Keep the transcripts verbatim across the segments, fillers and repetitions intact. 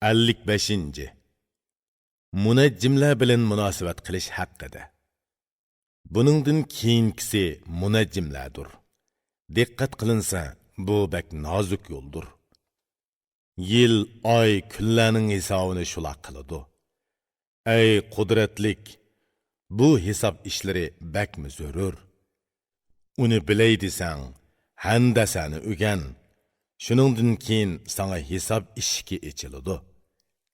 ئەللىك بەشىنچى. مۇنەججىملەر بىلەن مۇناسىۋەت قىلىش ھەققىدە. بۇنىڭدىن كېيىنكىسى مۇنەججىملەردۇر. دىققەت قىلىنسا، بۇ بەك نازۇك يولدۇر. يىل، ئاي، كۈنلەرنىڭ ھېسابىنى شۇلار قىلىدۇ. ئەي قۇدرەتلىك، بۇ ھېساب ئىشلىرى بەكمۇ زۆرۈر. ئۇنى بىلەي دېسەڭ، ھەندەسەنى ئۆگەن. شۇنىڭدىن كېيىن ساڭا ھېساب ئىشىكى ئېچىلىدۇ.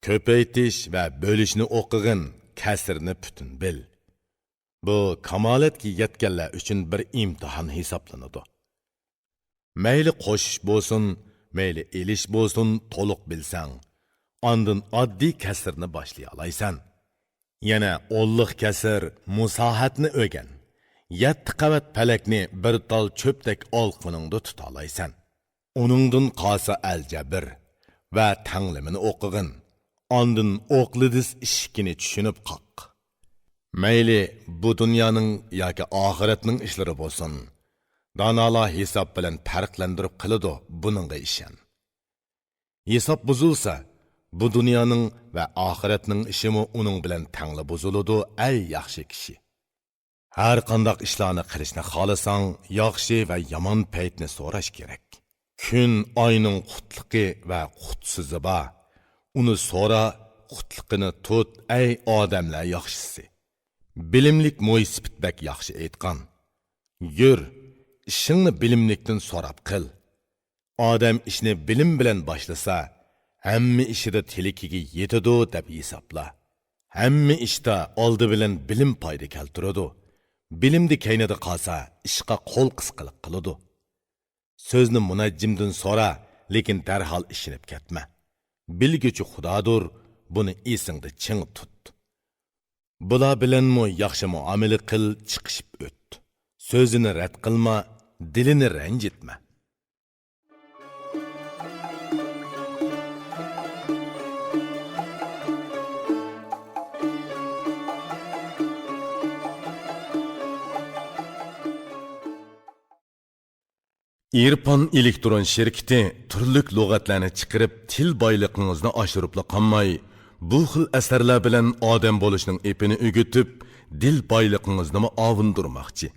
كۆپەيتىش ۋە بۆلۈشنى ئوقۇغىن، كەسىرنى پۈتۈن بىل. بۇ كامالەتكە يەتكەنلەر ئۈچۈن بىر ئىمتىھان ھېسابلىنىدۇ. مەيلى قوشۇش بولسۇن، مەيلى ئېلىش بولسۇن، تولۇق بىلسەڭ، ئاندىن ئاددىي كەسىرنى باشلىيالايسەن. يەنە ئونلۇق كەسىر، مۇساھەتنى ئۆگەن. يەتتە قەۋەت پەلەكنى بىر تال چۆپتەك ئالىقىنىڭدا تۇتالايسەن. ئۇنىڭدىن قالسا ئەلجەبىر ۋە تەڭلىمىنى ئوقۇغىن. ئاندىن ئوقلىدىس ئىشىكىنى چۈشىنىپ قاق. مەيلى بۇ دۇنيانىڭ ياكى ئاخىرەتنىڭ ئىشلىرى بولسۇن، دانالار ھېساب بىلەن پەرقلەندۈرۈپ قىلىدۇ، بۇنىڭغا ئىشەن. ھېساب بۇزۇلسا، بۇ دۇنيانىڭ ۋە ئاخىرەتنىڭ ئىشىمۇ ئۇنىڭ بىلەن تەڭلا بۇزۇلىدۇ، ئەي ياخشى كىشى. ھەر قانداق ئىشلارنى قىلىشنى خالىساڭ، ياخشى ۋە يامان پەيتنى سوراش كېرەك. كۈن، ئاينىڭ قۇتلۇقى ۋە قۇتسىزى بار. ئۇنى سورا، قۇتلۇقىنى تۇت، ئەي ئادەملەر ياخشىسى. بىلىملىك مويسىپىت بەك ياخشى ئېيتقان. يۈر، ئىشىڭنى بىلىملىكتىن سوراپ قىل. ئادەم ئىشنى بىلىم بىلەن باشلىسا، ھەممە ئىشىدا تىلىكىگە يېتىدۇ دەپ ھېسابلا. ھەممە ئىشتا ئالدى بىلەن بىلىم پايدا كەلتۈرىدۇ. بىلىمدە كەينىدە قالسا، ئىشقا قول قىسقىلىق قىلىدۇ. سۆزنى مۇنەججىمدىن سورا، لېكىن دەرھال ئىشىنىپ كەتمە. بىلگۈچى خۇدادۇر، بۇنى ئېسىڭدە چىڭ تۇت. بۇلار بىلەنمۇ ياخشى مۇئامىلە قىل، چىقىشىپ ئۆت. سۆزىنى رەت قىلما، دىلىنى رەنجىتمە. ئىرپان ئېلېكترون شىركىتى تۈرلۈك لۇغەتلەرنى چىقىرىپ، تىل بايلىقىڭىزنى ئاشۇرۇپلا قالماي، بۇ خىل ئەسەرلەر بىلەن ئادەم بولۇشنىڭ ئېپىنى ئۆگىتىپ، دىل بايلىقىڭىزنىمۇ ئاۋۇندۇرماقچى.